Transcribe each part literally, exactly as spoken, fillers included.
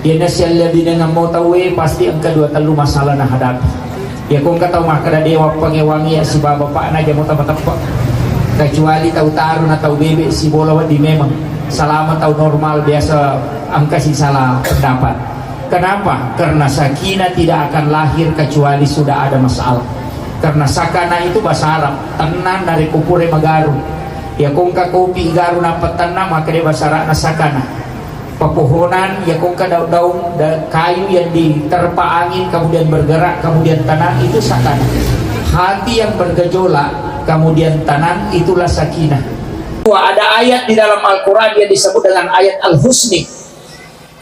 Iyanna siallebinengemmo tauwe pasti engka dua tellu masalah nahadapi. Iyako engka tau makkeda, "Dewa pengewangi ya siba bapakna jamo tama teppe." Kecuali tau taruna, tau bebe sibola wedding memang. Salama tau normal biasa engka si salah pendapat. Kenapa? Karena sakinah tidak akan lahir kecuali sudah ada masalah. Karena sakana itu bahasa Arab, tenang dari kupure magaru. Iyako engka kopi igaru nappa tenang, makkeda bahasa Arabna sakana. Pepohonan, iyako engka daun-daun da-, kayu yang diterpa angin, kemudian bergerak, kemudian tenang, itu sakana. Hati yang bergejolak, kemudian tenang, itulah sakinah. Wah, ada ayat di dalam Al-Quran yang disebut dengan ayat Al-Husni.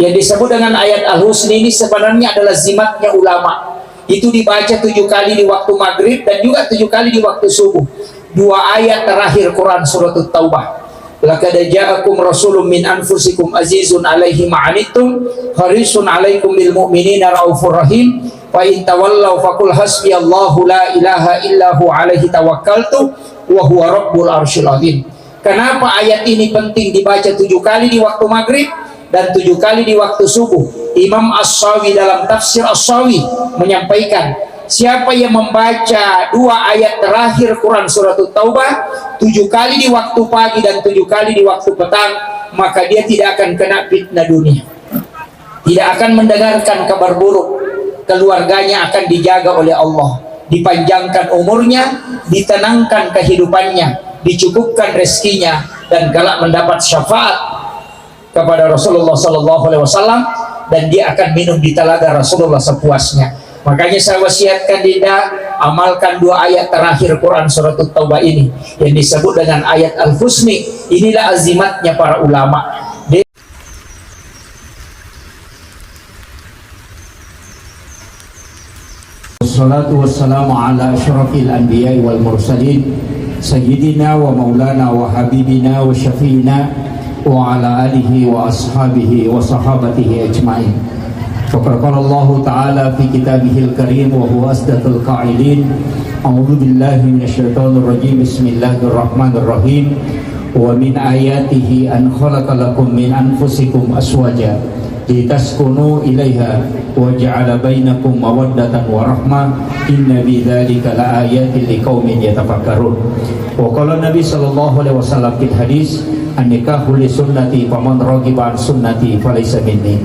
Yang disebut dengan ayat Al-Husni ini sebenarnya adalah zimatnya ulama. Itu dibaca tujuh kali di waktu maghrib dan juga tujuh kali di waktu subuh. Dua ayat terakhir Quran Suratul Taubah. "Laqad ja'akum rasulun min anfusikum azizun alaihi ma'anittum harisun alaikum bil mu'minina raufur rahim. Fa in tawallau faqul hasbiyallahu la ilaha illahu alaihi tawakkaltu wa huwa rabbul arsyil azim." Kenapa ayat ini penting dibaca tujuh kali di waktu maghrib dan tujuh kali di waktu subuh? Imam As-Sawi dalam tafsir As-Sawi menyampaikan, siapa yang membaca dua ayat terakhir Quran Suratul Taubah tujuh kali di waktu pagi dan tujuh kali di waktu petang, maka dia tidak akan kena fitnah dunia. Tidak akan mendengarkan kabar buruk. Keluarganya akan dijaga oleh Allah, dipanjangkan umurnya, ditenangkan kehidupannya, dicukupkan rezekinya, dan kelak mendapat syafaat kepada Rasulullah sallallahu alaihi wasallam, dan dia akan minum di telaga Rasulullah sepuasnya. Makanya saya wasiatkan, Dinda, amalkan dua ayat terakhir Quran Suratul Taubah ini yang disebut dengan ayat Al-Husni. Inilah azimatnya para ulama. Wassalatu wassalamu ala asyrafil anbiya'i wal mursalin, sayyidina wa maulana wa habibina wa syafi'ina wa ala alihi wa ashabihi wa sahabatihi ajma'in. Faqad qala Allahu ta'ala fi kitabihil karim wa huwa asdaqul qailin, a'udzu billahi minasyaitonir rajim, bismillahirrahmanirrahim. Wa min ayatihi an khalaqa lakum min anfusikum azwaja litaskunu ilaiha wa ja'ala bainakum mawaddatan wa rahmah, inna fi dzalika laayatin liqaumin yatafakkarun. Wa qala Nabi sallallahu alaihi wasallam fil hadis, "An-nikahu li sunnati, faman raghiba an sunnati falaysa minni."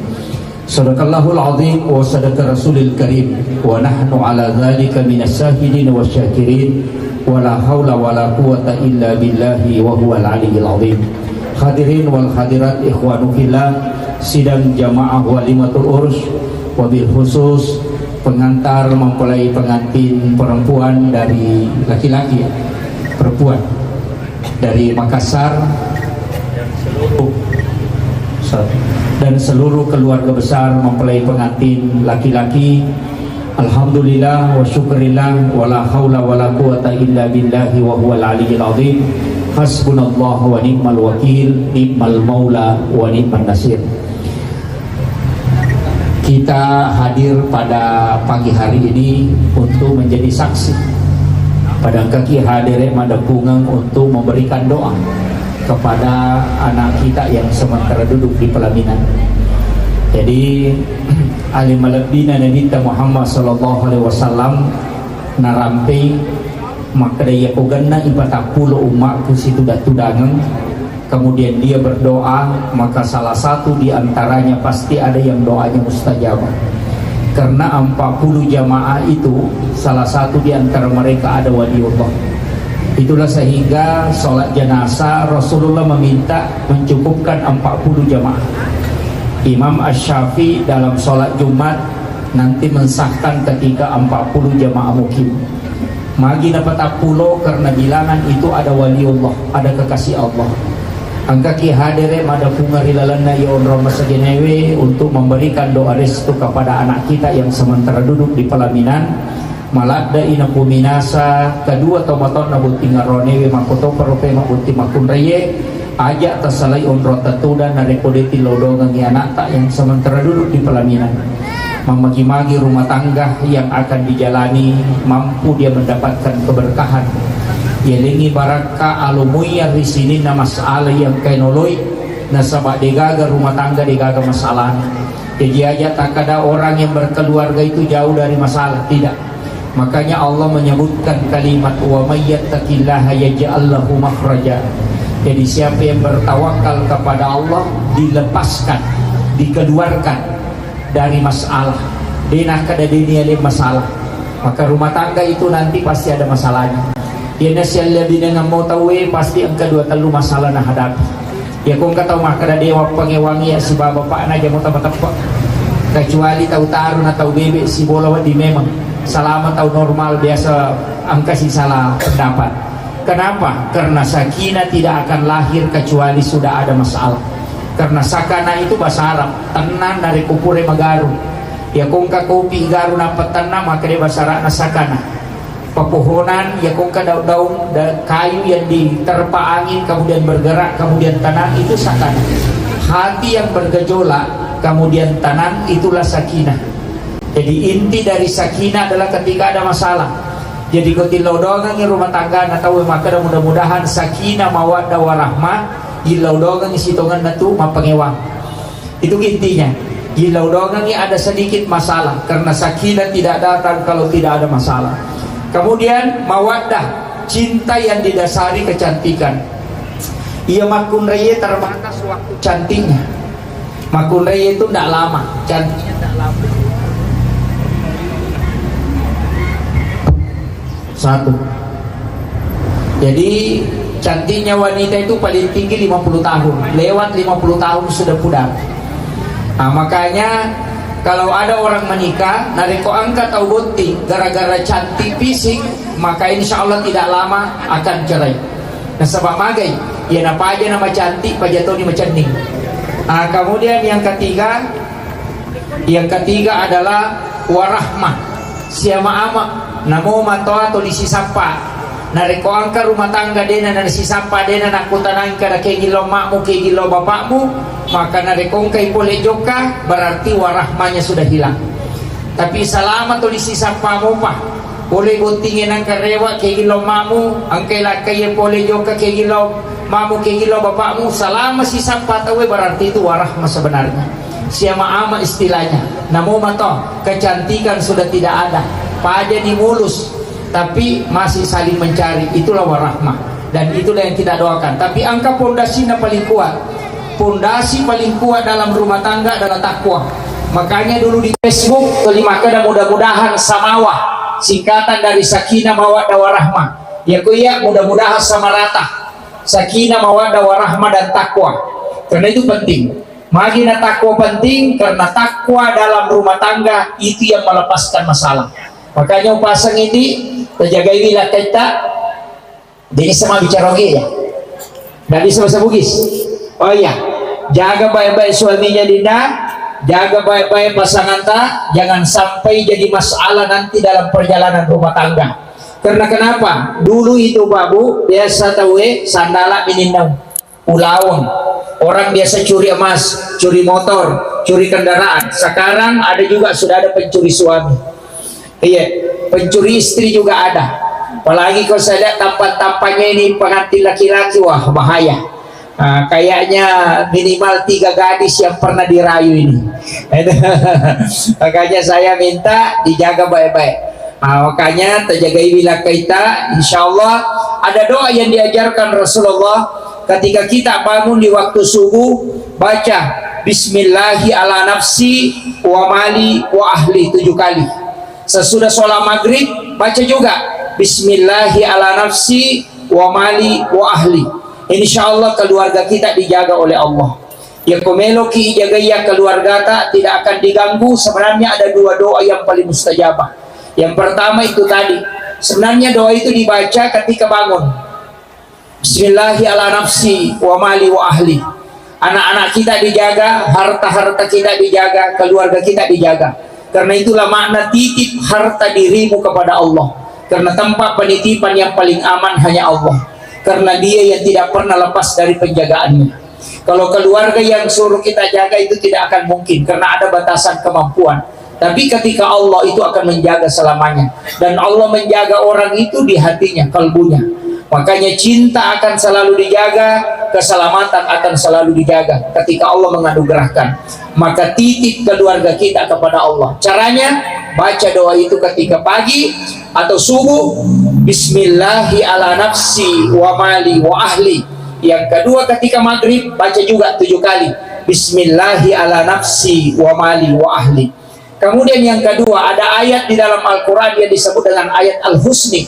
Sadaqallahul azim wa sadaqa rasulil karim, wa nahnu ala dzalika minas syahidin wa syakirin, wa la haula wa la quwwata illa billahi wa huwal aliyyil azim. Hadirin wal hadirat, ikhwanu fillah, sidang jamaah walimatul urs, wabil khusus pengantar mempelai pengantin perempuan dari laki-laki, ya, perempuan dari Makassar, dan seluruh keluarga besar mempelai pengantin laki-laki. Alhamdulillah wa syukurillah, wa la haula wa la quwata illa billahi wa huwal aliyyil azim. Hasbunallah wa ni'mal wakil, ni'mal maula wa ni'man nasir. Kita hadir pada pagi hari ini untuk menjadi saksi. Pada engkaki hadere madepungeng untuk memberikan doa kepada anak kita yang sementara duduk di pelaminan. Jadi, ale malebbina Nabitta Muhammad sallallahu alaihi wasallam narampei makkeda, "Iyako genna ipatappulo ummakku situda-tudangeng, kemudian dia berdoa, maka salah satu di antaranya pasti ada yang doanya mustajabah." Karena empat puluh jamaah itu, salah satu di antara mereka ada waliullah. Itulah sehingga sholat jenazah Rasulullah meminta mencukupkan empat puluh jamaah. Imam Asy-Syafi'i dalam sholat Jumat nanti mensahkan ketika empat puluh jamaah mukim. Magi napatappulo, karena bilangan itu ada waliullah, ada kekasih Allah. Engkaki hadere madepungeng ri lalenna iya onrong masagenewe untuk memberikan doa restu kepada anak kita yang sementara duduk di pelaminan. Maladde'i napuminasa kedua tomatoanna botting aronewe, makkotoparo pemeng botting makkunraie. Aja' tasalai onrong tettuda narekko de' tillau dongengngi anakta yang sementara duduk di pelaminan. Mammagi-magi rumah tangga yang akan dijalani mampu dia mendapatkan keberkahan. Yalengngi barakka alo muia ri sininna masalah yang kaenoloi, nasaba' de'gaga rumah tangga de'gaga masalahna. Jadi aja takkada orang yang berkeluarga itu jauh dari masalah, tidak. Makanya Allah menyebutkan kalimat, "Wa may yattaqillaha yaj'al lahu makhraja." Jadi siapa yang bertawakal kepada Allah, dilepaskan, dikeluarkan dari masalah. De nakkada de niale masalah. Maka rumah tangga itu nanti pasti ada masalahnya. Iyana siallebinengemmo tauwe pasti engka dua tellu masalah nahadapi. Iya ko engka tau makkada de wappangewangi ya siba bapakna aja mota mateppe. Kecuali tau taru na tau bebe sibola wedding memang. Selama tau normal biasa engka si salah pendapat. Kenapa? Karena sakinah tidak akan lahir kecuali sudah ada masalah. Karena sakana itu bahasa Arab, tenang dari kupure magaru. Ya ko engka kopi garu nappa tenang, maka de bahasa Arabna sakana. Pepohonan, ya ko engka daun-daun da-, kayu yang diterpa angin kemudian bergerak kemudian tenang, itu sakana. Hati yang bergejolak kemudian tenang, itulah sakinah. Jadi inti dari sakinah adalah ketika ada masalah. Jadi ko tillau doangengi rumah tangga na tau, maka mudah-mudahan sakinah mawaddah warahmah, illau doangengi sitongenna tu mappangewang. Itu intinya. Illau doangengi ada sedikit masalah, karena sakinah tidak datang kalau tidak ada masalah. Kemudian mawaddah, cinta yang didasari kecantikan. Iya makkunraie terbatas waktu cantiknya. Makkunraie itu ndak lama, cantiknya ndak lama. Satu. Jadi cantiknya wanita itu paling tinggi lima puluh tahun. Lewat lima puluh tahun sudah pudar. Nah, makanya kalau ada orang menikah, narekko engka tau botting gara-gara cantik fisik, maka insya Allah tidak lama akan cerai. Nasaba magai, iya napaja na macantik, paja toni macenning. Ah, kemudian yang ketiga, yang ketiga adalah warahmah, siama ama, namo matoa toni sisappa. Narekko engka rumah tangga dena na sisappa, dena nakkutanai kada kegi lo makmu, kegi lo bapakmu, maka narekko engkai pole jokka, berarti warahmanya sudah hilang. Tapi salama toni sisappa mopa. Pole bottingnge nangka rewa kegi lo makmu, engkai lakkaie pole jokka kegi lo makmu, kegi lo bapakmu, salama sisappa tauwe, berarti itu warahma sebenarnya. Siama ama istilahnya. Namo mato, kecantikan sudah tidak ada. Pajani mulus, tapi masih saling mencari. Itulah warahma. Dan itulah yang kita doakan. Tapi engka pondasina paling kuat. Pondasi paling kuat dalam rumah tangga adalah takwa. Makanya dulu di Facebook tuli makkeda mudah-mudahan samawa, singkatan dari sakinah mawaddah warahmah. Ya ku iya, mudah-mudahan sama rata sakinah mawaddah warahmah dan takwa. Karena itu penting. Magi na takwa penting? Karena takwa dalam rumah tangga itu yang melepaskan masalah. Makanya upasang ini, tajagai wilakkaitta. Jadi sama bicara ogi ya. Nggak bisa bahasa Bugis. Oh iya, jaga baik-baik suaminya Dinda, jaga baik-baik pasanganta, jangan sampai jadi masalah nanti dalam perjalanan rumah tangga. Karena kenapa? Dulu itu Pak Bu, biasa tauwe sandala mininau. Ulaweng. Orang biasa curi emas, curi motor, curi kendaraan. Sekarang ada juga, sudah ada pencuri suami. Iya, pencuri istri juga ada. Apalagi kalau saya lihat tampan-tampannya ini pengantin laki-laki, wah, bahaya. Ah, kayaknya minimal tiga gadis yang pernah dirayu ini. Makanya saya minta dijaga baik-baik. Ah, makanya tajagai wilakkaitta, insya Allah. Ada doa yang diajarkan Rasulullah, ketika kita bangun di waktu subuh, baca, "Bismillahi ala nafsi wa mali wa ahli," tujuh kali. Sesudah sholat maghrib, baca juga, "Bismillahi ala nafsi wa mali wa ahli." Insya Allah keluarga kita dijaga oleh Allah. Ya, ko meloki ijagaiya keluargata, tidak akan diganggu. Sebenarnya ada dua doa yang paling mustajabah. Yang pertama itu tadi, sebenarnya doa itu dibaca ketika bangun. "Bismillahi ala nafsi wa mali wa ahli." Anak-anak kita dijaga, harta-harta kita dijaga, keluarga kita dijaga. Karena itulah makna titip harta dirimu kepada Allah. Karena tempat penitipan yang paling aman hanya Allah. Karena Dia yang tidak pernah lepas dari penjagaannya. Kalau keluarga yang suruh kita jaga itu tidak akan mungkin karena ada batasan kemampuan. Tapi ketika Allah itu akan menjaga selamanya. Dan Allah menjaga orang itu di hatinya, kalbunya. Makanya cinta akan selalu dijaga, keselamatan akan selalu dijaga ketika Allah menganugerahkan. Maka titip keluarga kita kepada Allah. Caranya, baca doa itu ketika pagi atau subuh, "Bismillahi ala nafsi wa mali wa ahli." Yang kedua, ketika maghrib, baca juga tujuh kali, "Bismillahi ala nafsi wa mali wa ahli." Kemudian yang kedua, ada ayat di dalam Al-Quran yang disebut dengan ayat Al-Husni.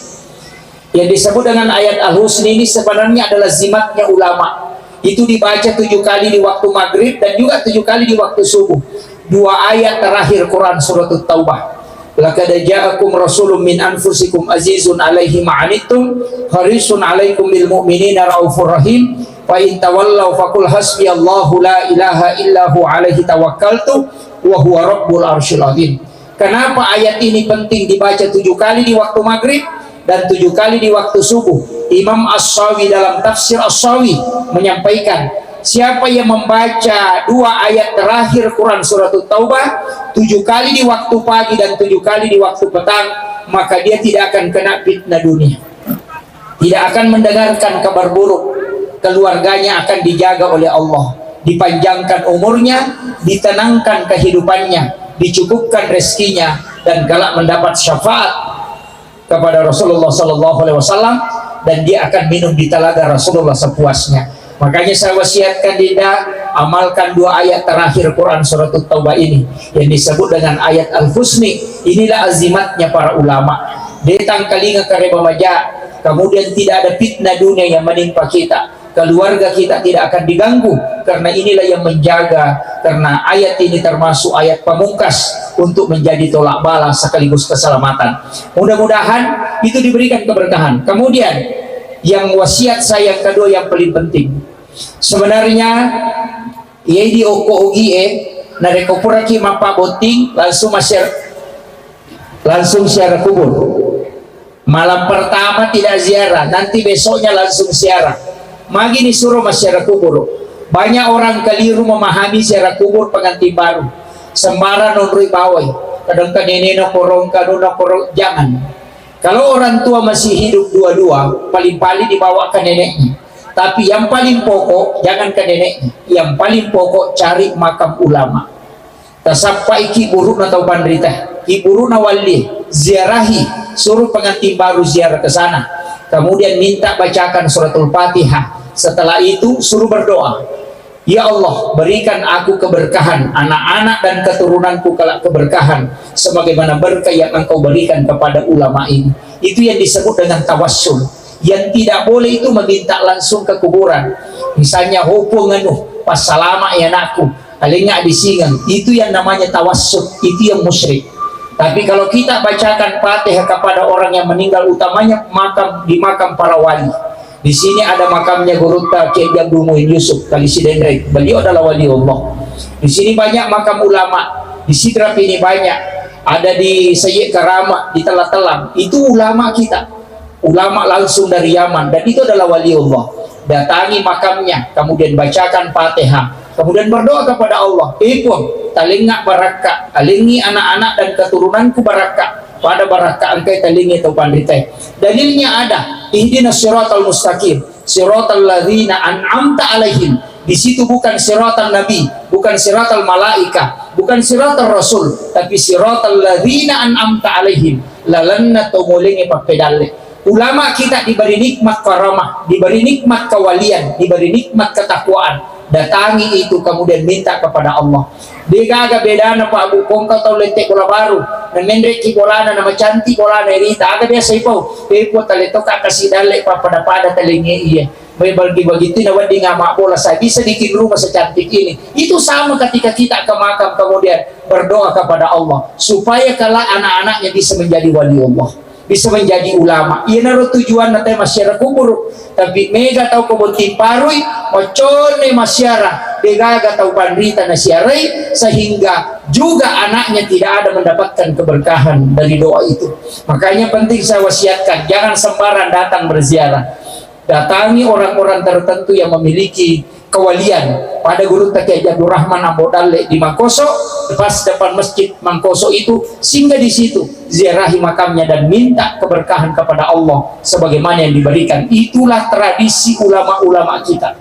Yang disebut dengan ayat Al-Husni ini sebenarnya adalah jimatnya ulama. Itu dibaca tujuh kali di waktu maghrib dan juga tujuh kali di waktu subuh. Dua ayat terakhir Quran Surat Taubah. "Laqad ja'akum rasulun min anfusikum azizun alaihi ma'anittum, harisun alaikum bil mu'minina raufur rahim, fa in tawallaw faqul hasbiyallahu la ilaha illahu alaihi tawakkaltu, wa huwa rabbul arsyil azim." Kenapa ayat ini penting dibaca tujuh kali di waktu maghrib dan tujuh kali di waktu subuh? Imam As-Sawi dalam tafsir As-Sawi menyampaikan, siapa yang membaca dua ayat terakhir Quran Surat Taubah tujuh kali di waktu pagi dan tujuh kali di waktu petang, maka dia tidak akan kena fitnah dunia. Tidak akan mendengarkan kabar buruk. Keluarganya akan dijaga oleh Allah, dipanjangkan umurnya, ditenangkan kehidupannya, dicukupkan rezekinya, dan kelak mendapat syafaat kepada Rasulullah sallallahu alaihi wasallam, dan dia akan minum di telaga Rasulullah sepuasnya. Makanya saya wasiatkan Dinda, amalkan dua ayat terakhir Quran Surat Taubah ini yang disebut dengan ayat Al-Husni. Inilah azimatnya para ulama. Detang kalinga kareba maja, kemudian tidak ada fitnah dunia yang menimpa kita. Keluarga kita tidak akan diganggu, karena inilah yang menjaga, karena ayat ini termasuk ayat pamungkas untuk menjadi tolak bala sekaligus keselamatan. Mudah-mudahan itu diberikan keberkahan. Kemudian, yang wasiat saya yang kedua yang paling penting. Sebenarnya, iya di okko ogi e, narekko puraki mappabotting, langsung masyar-, langsung ziarah kubur. Malam pertama tidak ziarah, nanti besoknya langsung ziarah. Magi ni suro masyarakat kubur. Banyak orang keliru memahami ziarah kubur pengantin baru. Sembarang nonroi bawai. Kadang ke neneknya korong, kadang korong. Jangan. Kalau orang tua masih hidup dua-dua, paling-paling dibawa ke neneknya. Tapi yang paling pokok, jangan ke neneknya. Yang paling pokok cari makam ulama. Tasappai kiburu'na tau panrita, kiburu'na walli, ziarahi, suruh pengantin baru ziarah ke sana. Kemudian minta bacakan suratul Fatihah. Setelah itu suruh berdoa, "Ya Allah, berikan aku keberkahan, anak-anak dan keturunanku kelak keberkahan, sebagaimana berkah yang Engkau berikan kepada ulama ini." Itu yang disebut dengan tawassul. Yang tidak boleh itu meminta langsung ke kuburan. Misalnya, "Ho Puang anu, passalama ya anakku." Alengnga disingeng, itu yang namanya tawassul, itu yang musyrik. Tapi kalau kita bacakan Fatihah kepada orang yang meninggal, utamanya makam, di makam para wali. Di sini ada makamnya Gurutta Kiai Abdul Muin Yusuf, Kali Sidenreng. Beliau adalah wali Allah. Di sini banyak makam ulama. Di Sidrap ini banyak. Ada di Sayyid Karama, di Telang-Telang. Itu ulama kita. Ulama langsung dari Yaman, dan itu adalah wali Allah. Datangi makamnya, kemudian bacakan Fatihah, kemudian berdoa kepada Allah, "Eh Puang, talengnga barakka, alengngi anak-anak dan keturunanku barakka, pada barakka engkai talengngi tau panrita." Dalilnya ada, "Ihdinas siratal mustaqim, siratal ladzina an'amta alaihim." Di situ bukan siratal nabi, bukan siratal malaika, bukan siratal rasul, tapi siratal ladzina an'amta alaihim, lalenna tau mulengnge pappedalle. Ulama kita diberi nikmat karamah, diberi nikmat kewalian, diberi nikmat ketakwaan. Datangi itu, kemudian minta kepada Allah. De gaga bedana, Pak, Bu, ko engka tau lette bola baru, namenreki bolana, namacanti bolana, irita, aga biasa ipau, pepo tale toka kasi dalle, pappada-pada talengnge iya. Mai bagi-bagi tu nawedding ama bola, saya bisa bikin rumah secantik ini. Itu sama ketika kita ke makam, kemudian berdoa kepada Allah supaya kelak anak-anaknya bisa menjadi wali Allah, bisa menjadi ulama. Iyanaro tujuanna te masyarakat kubur. Tapi mega tau ko botting parui, macone masyara, degaga tau panrita nasiarai, sehingga juga anaknya tidak ada mendapatkan keberkahan dari doa itu. Makanya penting saya wasiatkan, jangan sembarang datang berziarah. Datangi orang-orang tertentu yang memiliki kewalian. Pada gurutta Kiai Abdul Rahman Ambo Dalle di Mangkoso, pas depan masjid Mangkoso itu, singgah di situ, ziarahi makamnya dan minta keberkahan kepada Allah sebagaimana yang diberikan. Itulah tradisi ulama-ulama kita.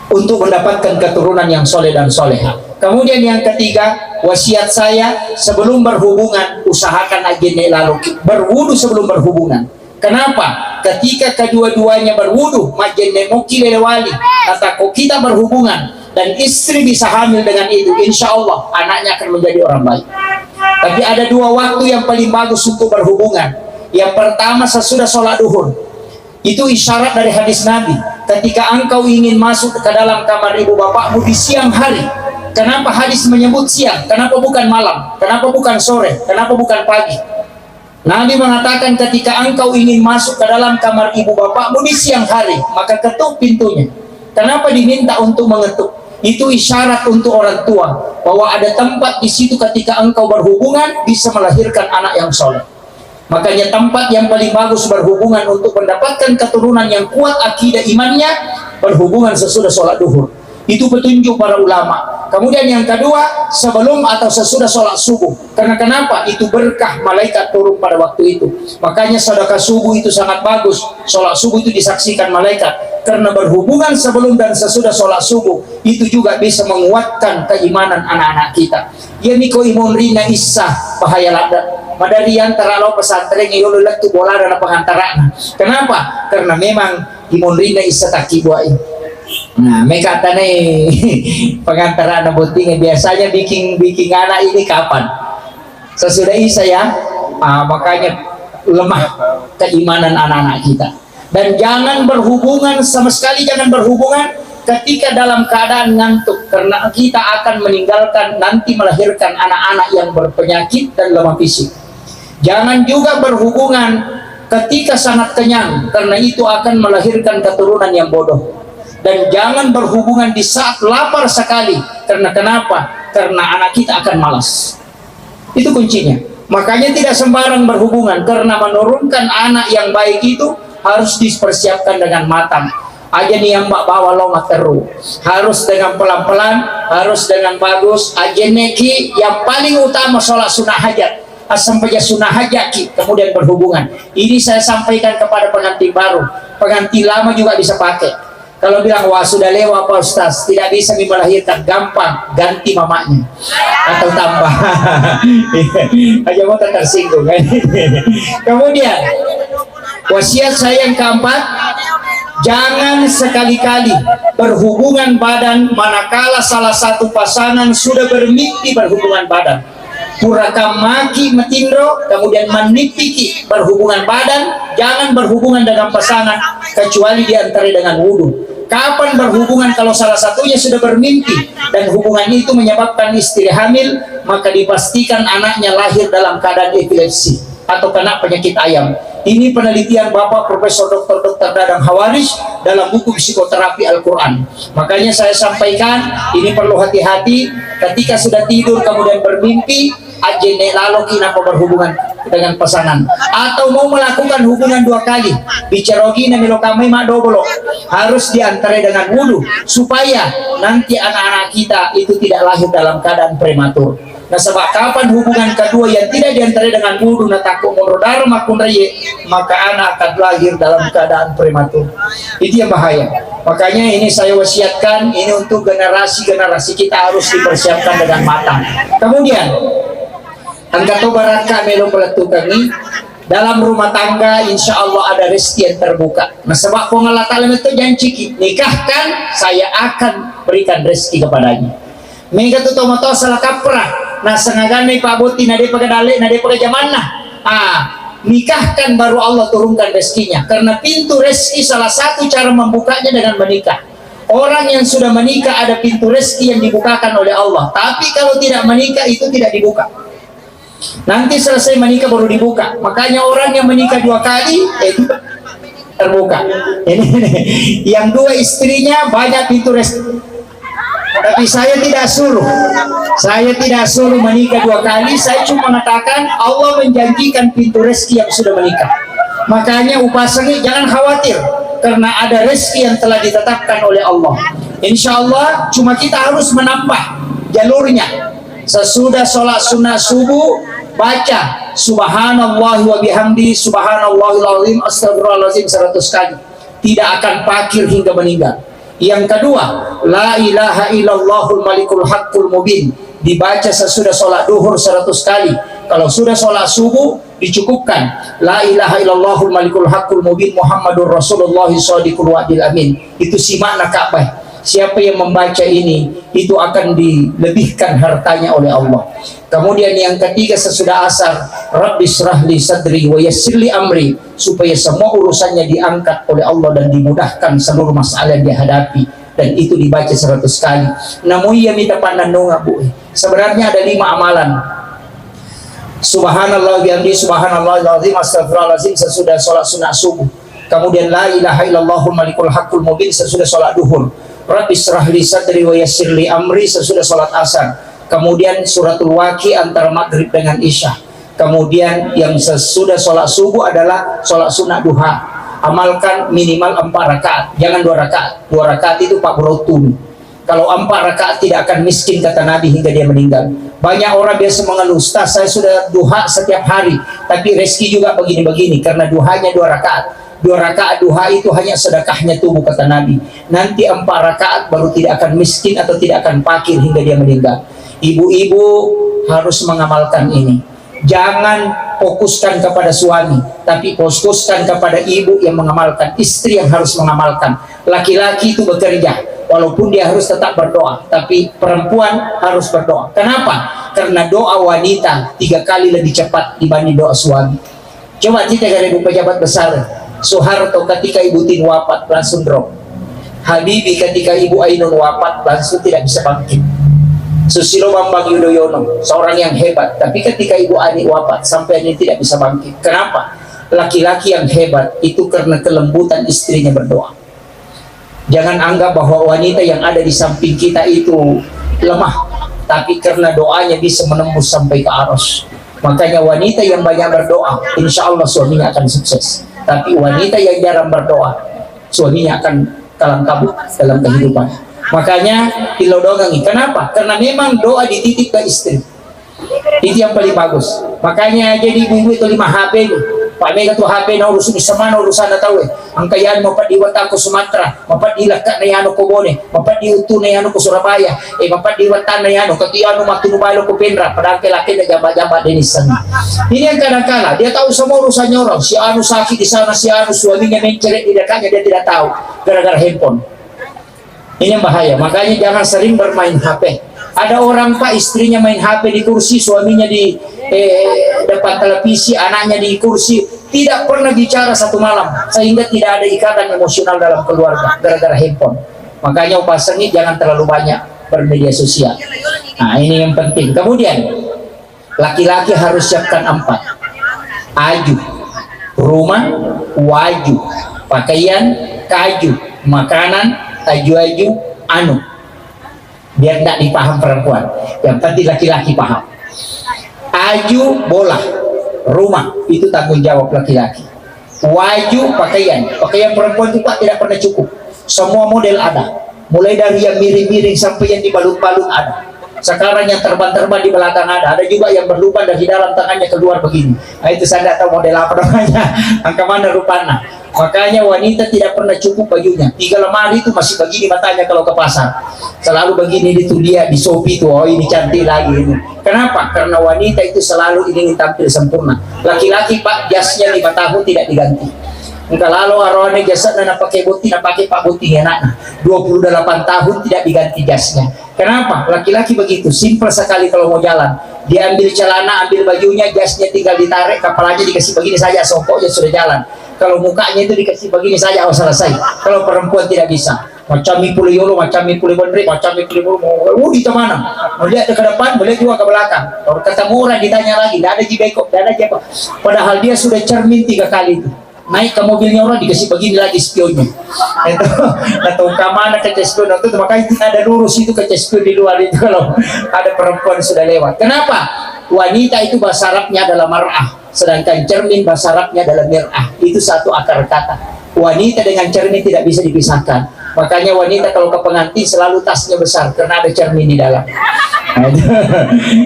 untuk mendapatkan keturunan yang soleh dan soleha. Kemudian yang ketiga, wasiat saya, sebelum berhubungan, usahakan ajenne laloki berwudu sebelum berhubungan. Kenapa? Ketika kedua-duanya berwudu, majjenne moki lelewali, atau kita berhubungan, dan istri bisa hamil dengan itu, insya Allah anaknya akan menjadi orang baik. Tapi ada dua waktu yang paling bagus untuk berhubungan. Yang pertama sesudah sholat duhur. Itu isyarat dari hadis Nabi. Ketika engkau ingin masuk ke dalam kamar ibu bapakmu di siang hari, kenapa hadis menyebut siang? Kenapa bukan malam? Kenapa bukan sore? Kenapa bukan pagi? Nabi mengatakan, ketika engkau ingin masuk ke dalam kamar ibu bapakmu di siang hari, maka ketuk pintunya. Kenapa diminta untuk mengetuk? Itu isyarat untuk orang tua bahwa ada tempat di situ, ketika engkau berhubungan bisa melahirkan anak yang soleh. Makanya tempat yang paling bagus berhubungan untuk mendapatkan keturunan yang kuat akidah imannya, berhubungan sesudah sholat duhur. Itu petunjuk para ulama. Kemudian yang kedua, sebelum atau sesudah sholat subuh. Karena kenapa? Itu berkah malaikat turun pada waktu itu. Makanya sedekah subuh itu sangat bagus. Sholat subuh itu disaksikan malaikat. Karena berhubungan sebelum dan sesudah sholat subuh, itu juga bisa menguatkan keimanan anak-anak kita. Iya miko imonrina issa bahaya ladde. Madari antara lao pesantren, iyolo lettu bolana na pengantarana. Kenapa? Karena memang imonrina issa takkibuai. Nah, meka tanai pengantarana botting biasanya bikin, bikin anak ini kapan? Sesudah Isya ya. Ah, makanya lemah keimanan anak-anak kita. Dan jangan berhubungan, sama sekali jangan berhubungan ketika dalam keadaan ngantuk, karena kita akan meninggalkan, nanti melahirkan anak-anak yang berpenyakit dan lemah fisik. Jangan juga berhubungan ketika sangat kenyang, karena itu akan melahirkan keturunan yang bodoh. Dan jangan berhubungan di saat lapar sekali, karena kenapa? Karena anak kita akan malas. Itu kuncinya. Makanya tidak sembarang berhubungan, karena menurunkan anak yang baik itu harus dipersiapkan dengan matang. Aja nih yang mbak bawa lo materu. Harus dengan pelan-pelan, harus dengan bagus. Aja neki yang paling utama sholat sunnah hajat. Asam baja sunnah hajat ki, kemudian berhubungan. Ini saya sampaikan kepada pengantin baru. Pengantin lama juga bisa pakai. Kalau bilang, "Wah, sudah lewat, Pak Ustaz, tidak bisa mi melahirkan," gampang, ganti mamanya. Atau tambah. Aja mau tersinggung, kan? Kemudian, wasiat saya yang keempat, jangan sekali-kali berhubungan badan manakala salah satu pasangan sudah bermimpi berhubungan badan. Pura kammaki matinro, kemudian mannippiki berhubungan badan, jangan berhubungan dengan pasangan kecuali diantarai dengan wudu. Kapan berhubungan kalau salah satunya sudah bermimpi dan hubungan itu menyebabkan istri hamil, maka dipastikan anaknya lahir dalam keadaan epilepsi atau kena penyakit ayam. Ini penelitian Bapak Profesor Doktor Doktor Dadang Hawaris dalam buku Psikoterapi Al-Quran. Makanya saya sampaikan, ini perlu hati-hati, ketika sudah tidur kemudian bermimpi, ajjenne laloki napa berhubungan dengan pasangan. Atau mau melakukan hubungan dua kali, bicara ogina melo kamai madobolo, harus diantarai dengan wudu, supaya nanti anak-anak kita itu tidak lahir dalam keadaan prematur. Nasaba kapan hubungan kedua yang tidak diantarai dengan wudu, natakko monro daro makkunraie, maka anak akan lahir dalam keadaan prematur. Itu yang bahaya. Makanya ini saya wasiatkan, ini untuk generasi-generasi kita harus dipersiapkan dengan matang. Kemudian, engka to barakka melo pelettukangi, dalam rumah tangga insya Allah ada rezeki yang terbuka. Nasaba Puang Allah Ta'ala itu janjiki, "Nikahkan, saya akan berikan rezeki kepadanya." Mega tu tomatoa salah kaprah, naseng aganna Pak Boti, na depa dalle, na depa jamanna. Ah, nikahkan baru Allah turunkan rezekinya. Karena pintu rezeki salah satu cara membukanya dengan menikah. Orang yang sudah menikah ada pintu rezeki yang dibukakan oleh Allah. Tapi kalau tidak menikah itu tidak dibuka. Nanti selesai menikah baru dibuka. Makanya orang yang menikah dua kali, eh, itu terbuka. Ini, ini. Yang dua istrinya banyak pintu rezeki. Tapi saya tidak suruh. Saya tidak suruh menikah dua kali. Saya cuma mengatakan Allah menjanjikan pintu rezeki yang sudah menikah. Makanya upasangi jangan khawatir karena ada rezeki yang telah ditetapkan oleh Allah. Insya Allah cuma kita harus menambah jalurnya. Sesudah sholat sunnah subuh, baca subhanallah wa bihamdi, subhanallahil azim, astagfirullahalazim seratus kali. Tidak akan pakir hingga meninggal. Yang kedua, la ilaha illallahul malikul haqqul mubin. Dibaca sesudah sholat duhur seratus kali. Kalau sudah sholat subuh, dicukupkan. La ilaha illallahul malikul haqqul mubin Muhammadur Rasulullah shadiqul wa'dil amin. Itu si makna Ka'bah. Siapa yang membaca ini, itu akan dilebihkan hartanya oleh Allah. Kemudian yang ketiga sesudah asar, Rabbi shrahli sadri wa yassirli amri, supaya semua urusannya diangkat oleh Allah dan dimudahkan seluruh masalah yang dia hadapi. Dan itu dibaca seratus kali. Namun iya mita panannunga, Bu. Sebenarnya ada lima amalan. Subhanallah bihamdi, subhanallahil azim, astagfirullahalazim sesudah sholat sunat subuh. Kemudian la ilaha illallahul malikul haqqul mubin sesudah sholat duhur. Rabbi shrahli sadri wa yassirli amri sesudah sholat asar. Kemudian suratul waqi antara maghrib dengan isya. Kemudian yang sesudah sholat subuh adalah sholat sunat duha. Amalkan minimal empat rakaat, jangan dua rakaat. Dua rakaat itu pak berotun. Kalau empat rakaat tidak akan miskin, kata Nabi, hingga dia meninggal. Banyak orang biasa mengeluh, "Ustaz, saya sudah duha setiap hari, tapi rezeki juga begini-begini," karena duhanya dua rakaat. Dua rakaat duha itu hanya sedekahnya tubuh, kata Nabi. Nanti empat rakaat baru tidak akan miskin atau tidak akan fakir hingga dia meninggal. Ibu-ibu harus mengamalkan ini. Jangan fokuskan kepada suami, tapi fokuskan kepada ibu yang mengamalkan, istri yang harus mengamalkan. Laki-laki itu bekerja, walaupun dia harus tetap berdoa, tapi perempuan harus berdoa. Kenapa? Karena doa wanita tiga kali lebih cepat dibanding doa suami. Coba kita dari pejabat besar, Soeharto ketika Ibu Tin wafat langsung drop. Habibie ketika Ibu Ainun wafat langsung tidak bisa bangkit. Susilo Bambang Yudhoyono, seorang yang hebat, tapi ketika Ibu Ani wafat, sampai ini tidak bisa bangkit. Kenapa? Laki-laki yang hebat itu karena kelembutan istrinya berdoa. Jangan anggap bahwa wanita yang ada di samping kita itu lemah, tapi karena doanya bisa menembus sampai ke arus. Makanya wanita yang banyak berdoa, insya Allah suaminya akan sukses. Tapi wanita yang jarang berdoa, suaminya akan kalang kabut dalam kehidupan. Makanya, tilodongangi. Kenapa? Karena memang doa dititip ke istri. Itu yang paling bagus. Makanya jadi ibu-ibu itu lima H P ni. Pak Mega tu H P na urusan semana urusan na tahu eh. Angka yanu mapeddi watakku Sumatera, mapeddi lakka na yanu ko Bone, mapeddi utu na yanu ko Surabaya, eh mapeddi watang na yanu, kati yanu matunu balo ko Penra, padahal ke laki na jamba-jamba Denisan. Ini yang kadang kala dia tahu semua urusannya orang. Si anu sakit di sana, si anu suaminya mencret di dekatnya, dia tidak tahu gara-gara handphone. Ini yang bahaya. Makanya jangan sering bermain H P. Ada orang, Pak, istrinya main H P di kursi, suaminya di eh, depan televisi, anaknya di kursi, tidak pernah bicara satu malam, sehingga tidak ada ikatan emosional dalam keluarga gara-gara handphone. Makanya upasengi jangan terlalu banyak bermedia sosial. Nah, ini yang penting. Kemudian laki-laki harus siapkan empat. Aju, rumah, waju, pakaian, kaju, makanan, aju-aju, anu. Biar tidak dipaham perempuan. Yang penting laki-laki paham. Aju, bola, rumah, itu tanggung jawab laki-laki. Waju, pakaian. Pakaian perempuan itu, Pak, tidak pernah cukup. Semua model ada. Mulai dari yang miring-miring sampai yang dibalut-balut ada. Sekarang yang terbang-terbang di belakang ada. Ada juga yang berlubang dari dalam tangannya keluar begini. Nah, itu saya tidak tahu model apa namanya. Angka mana rupanya. Makanya wanita tidak pernah cukup bajunya. Tiga lemari itu masih begini matanya kalau ke pasar. Selalu begini itu dia di Shopee tuh. Oh, ini cantik lagi ini. Kenapa? Karena wanita itu selalu ingin tampil sempurna. Laki-laki, Pak, jasnya lima tahun tidak diganti. Engka lalo aroane jasna na pakai botting, na pakai pak botting anakna. Dua puluh delapan tahun tidak diganti jasnya. Kenapa? Laki-laki begitu, simple sekali kalau mau jalan. Dia ambil celana, ambil bajunya, jasnya tinggal ditarik, kepalanya dikasih begini saja, songkoknya sudah jalan. Kalau mukanya itu dikasih begini saja, oh selesai. Kalau perempuan tidak bisa. Macam mi pule yolo, macam mi pule bonre, macam mi pule bulu, mau, mau di mana? Melihat ke depan, melihat juga ke belakang. Kalau ketemu orang ditanya lagi, tidak ada ji beko, tidak ada ji apa. Padahal dia sudah cermin tiga kali itu. Naik ke mobilnya orang, dikasih begini lagi spionnya. Itu, atau ke mana kaca spion itu, makanya tidak ada lurus itu kaca spion di luar itu kalau ada perempuan sudah lewat. Kenapa? Wanita itu bahasa Arabnya adalah mar'ah, sedangkan cermin bahasa Arabnya adalah mir'ah. Itu satu akar kata. Wanita dengan cermin tidak bisa dipisahkan. Makanya wanita kalau ke pengantin selalu tasnya besar karena ada cermin di dalam. Nah, itu.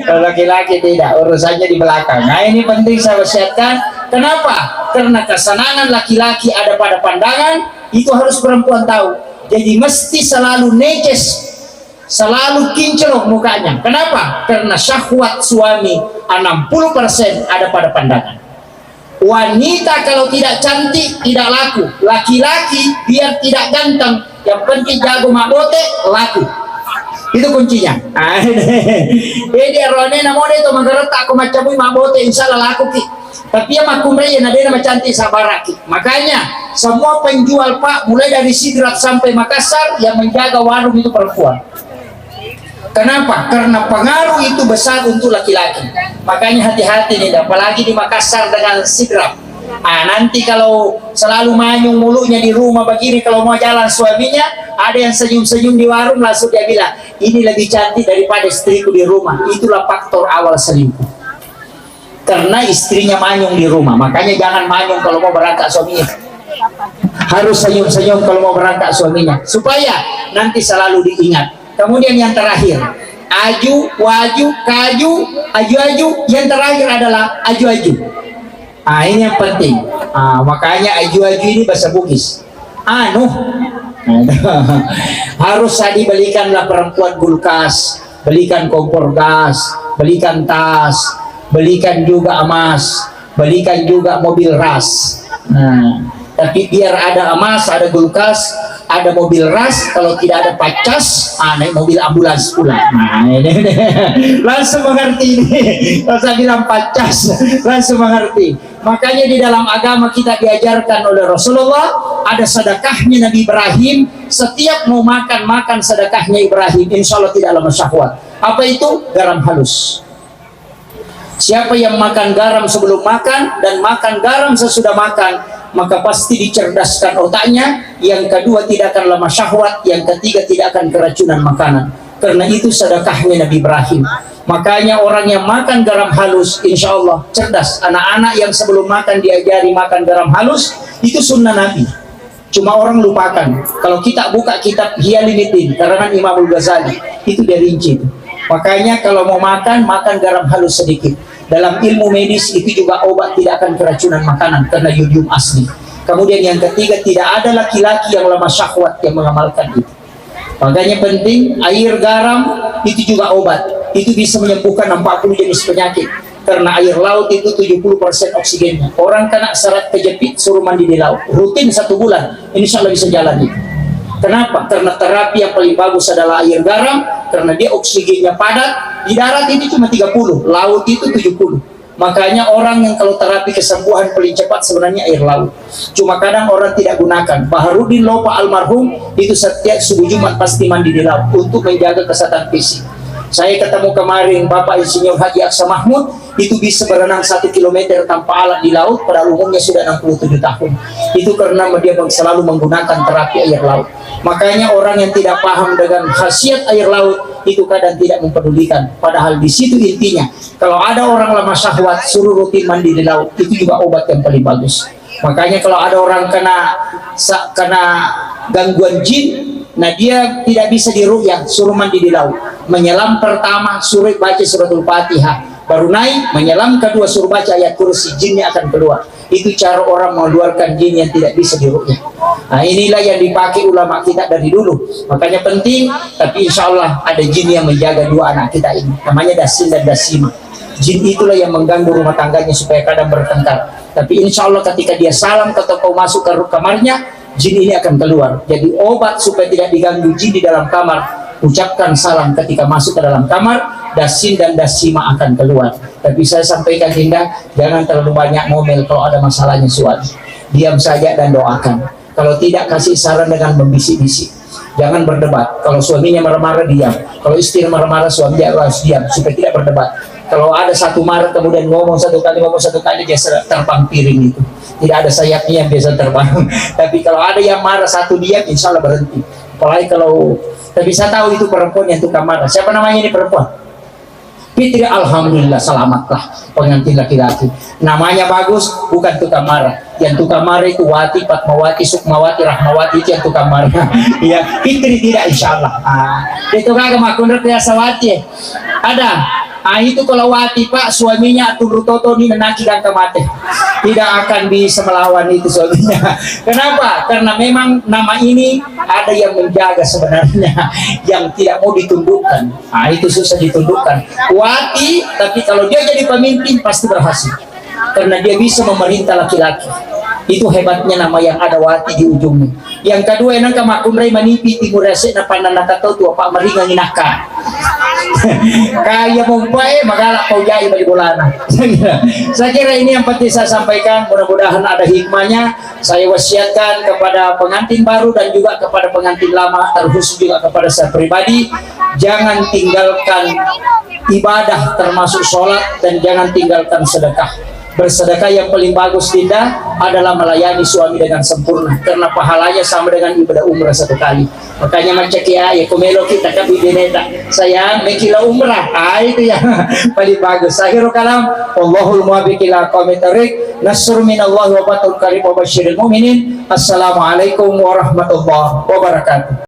Kalau laki-laki tidak, urusannya di belakang. Nah, ini penting saya wasiatkan. Kenapa? Karena kesenangan laki-laki ada pada pandangan, itu harus perempuan tahu. Jadi mesti selalu neces, selalu kinclong mukanya. Kenapa? Karena syahwat suami enam puluh persen ada pada pandangan. Wanita kalau tidak cantik, tidak laku. Laki-laki biar tidak ganteng, yang penting jago mabbote, laku. Itu kuncinya. Ah, jadi arone namo de to magaretta ko maccabui mabbote, insya Allah laku ki. Tapi ya makkunrai ya nadena macantik sabaraki. Makanya semua penjual, Pak, mulai dari Sidrap sampai Makassar, yang menjaga warung itu perempuan. Kenapa? Karena pengaruh itu besar untuk laki-laki. Makanya hati-hati nih, apalagi di Makassar dengan Sidrap. Ah, nanti kalau selalu manyung mulutnya di rumah begini, kalau mau jalan suaminya, ada yang senyum-senyum di warung, langsung dia bilang, "Ini lebih cantik daripada istriku di rumah." Itulah faktor awal selingkuh. Karena istrinya manyung di rumah, makanya jangan manyung kalau mau berangkat suaminya. Harus senyum-senyum kalau mau berangkat suaminya, supaya nanti selalu diingat. Kemudian yang terakhir, aju, waju, kaju, aju-aju. Yang terakhir adalah aju-aju. Ah, ini yang penting. Ah, makanya aju-aju ini bahasa Bugis. Anu, harus tadi belikanlah perempuan kulkas, belikan kompor gas, belikan tas, belikan juga emas, belikan juga mobil ras. Nah, tapi biar ada emas, ada kulkas, ada mobil ras, kalau tidak ada pacas, ah, naik mobil ambulans pulang. Nah, ini, ini. Langsung mengerti ini. Kalau saya bilang pacas, langsung mengerti. Makanya di dalam agama kita diajarkan oleh Rasulullah, ada sedekahnya Nabi Ibrahim. Setiap mau makan, makan sedekahnya Ibrahim, insya Allah tidak lama syahwat. Apa itu? Garam halus. Siapa yang makan garam sebelum makan dan makan garam sesudah makan, maka pasti dicerdaskan otaknya. Yang kedua, tidak akan lama syahwat. Yang ketiga, tidak akan keracunan makanan. Karena itu sedekahnya Nabi Ibrahim. Makanya orang yang makan garam halus, insya Allah cerdas. Anak-anak yang sebelum makan diajari makan garam halus, itu sunnah Nabi. Cuma orang lupakan. Kalau kita buka kitab Hiyaluddin karangan Imamul Ghazali, itu dia rinci itu. Makanya kalau mau makan, makan garam halus sedikit. Dalam ilmu medis itu juga obat tidak akan keracunan makanan karena yodium asli. Kemudian yang ketiga, tidak ada laki-laki yang lemah syahwat yang mengamalkan itu. Makanya penting, air garam itu juga obat. Itu bisa menyembuhkan empat puluh jenis penyakit. Karena air laut itu tujuh puluh persen oksigennya. Orang kena syarat kejepit, suruh mandi di laut. Rutin satu bulan, insya Allah bisa jalan itu. Kenapa? Karena terapi yang paling bagus adalah air garam, karena dia oksigennya padat. Di darat itu cuma tiga puluh, laut itu tujuh puluh. Makanya orang yang kalau terapi kesembuhan paling cepat sebenarnya air laut. Cuma kadang orang tidak gunakan. Baharudin Lopa almarhum itu setiap subuh Jumat pasti mandi di laut untuk menjaga kesehatan fisik. Saya ketemu kemarin Bapak Insinyur Haji Aksa Mahmud, itu bisa berenang satu kilometer tanpa alat di laut, padahal umurnya sudah enam puluh tujuh tahun. Itu karena dia selalu menggunakan terapi air laut. Makanya orang yang tidak paham dengan khasiat air laut itu kadang tidak mempedulikan. Padahal di situ intinya, kalau ada orang lemah syahwat, suruh rutin mandi di laut. Itu juga obat yang paling bagus. Makanya kalau ada orang kena sa-, kena gangguan jin, nah, dia tidak bisa diruqyah, suruh mandi di laut. Menyelam pertama, suruh baca suratul Fatihah. Baru naik, menyelam kedua, suruh baca ayat kursi, jinnya akan keluar. Itu cara orang mengeluarkan jin yang tidak bisa diruqyah. Nah, inilah yang dipakai ulama kita dari dulu. Makanya penting, tapi insya Allah ada jin yang menjaga dua anak kita ini. Namanya Dasin dan Dasima. Jin itulah yang mengganggu rumah tangganya supaya kadang bertengkar. Tapi insya Allah ketika dia salam atau kau masuk ke kamarnya, jin ini akan keluar. Jadi obat supaya tidak diganggu jin di dalam kamar, ucapkan salam ketika masuk ke dalam kamar, Dasin dan Dasima akan keluar. Tapi saya sampaikan, Dinda, jangan terlalu banyak ngomel kalau ada masalahnya suami. Diam saja dan doakan. Kalau tidak, kasih saran dengan membisik-bisik. Jangan berdebat. Kalau suaminya marah-marah, diam. Kalau istri marah-marah, suami harus diam supaya tidak berdebat. Kalau ada satu marah kemudian ngomong satu kali, ngomong satu kali, biasa terbang piring itu. Tidak ada sayapnya yang biasa terbang. Tapi kalau ada yang marah satu diam, insya Allah berhenti. Apalagi kalau, tapi saya tahu itu perempuan yang tukang marah. Siapa namanya ini perempuan? Fitri, alhamdulillah, selamatlah pengantin laki-laki. Namanya bagus, bukan tukang marah. Yang tukang marah itu Wati, Fatmawati, Sukmawati, Rahmawati, itu yang tukang marah. Iya, Fitri tidak, insya Allah. Ah, itu kagak makundur biasa Wati. Ada. Ah, itu kalau Wati, Pak, suaminya turu toto ni nenaki gangka mate. Tidak akan bisa melawan itu suaminya. Kenapa? Karena memang nama ini ada yang menjaga sebenarnya, yang tidak mau ditundukkan. Ah, itu susah ditundukkan. Wati, tapi kalau dia jadi pemimpin, pasti berhasil. Karena dia bisa memerintah laki-laki. Itu hebatnya nama yang ada Wati di ujungnya. Yang kedua, nangka makkunrai manipi timur ase na panna nakatau tua Pak meringangi naka. Kaya mompa, eh, magala pau jai bali bolana. Saya kira ini yang penting saya sampaikan. Mudah-mudahan ada hikmahnya. Saya wasiatkan kepada pengantin baru dan juga kepada pengantin lama, terkhusus juga kepada saya pribadi, jangan tinggalkan ibadah termasuk sholat dan jangan tinggalkan sedekah. Bersedekah yang paling bagus, Dinda, adalah melayani suami dengan sempurna karena pahalanya sama dengan ibadah umrah satu kali. Makanya macam kia ya, kumelo kita ke bibineta, sayang, mekila umrah. Ah, itu yang paling bagus. Akhirul kalam, wallahul muwaffiq ila aqwamit thariq. Nasrun minallahi wa fathun qarib wa basyiril mu'minin. Assalamualaikum warahmatullahi wabarakatuh.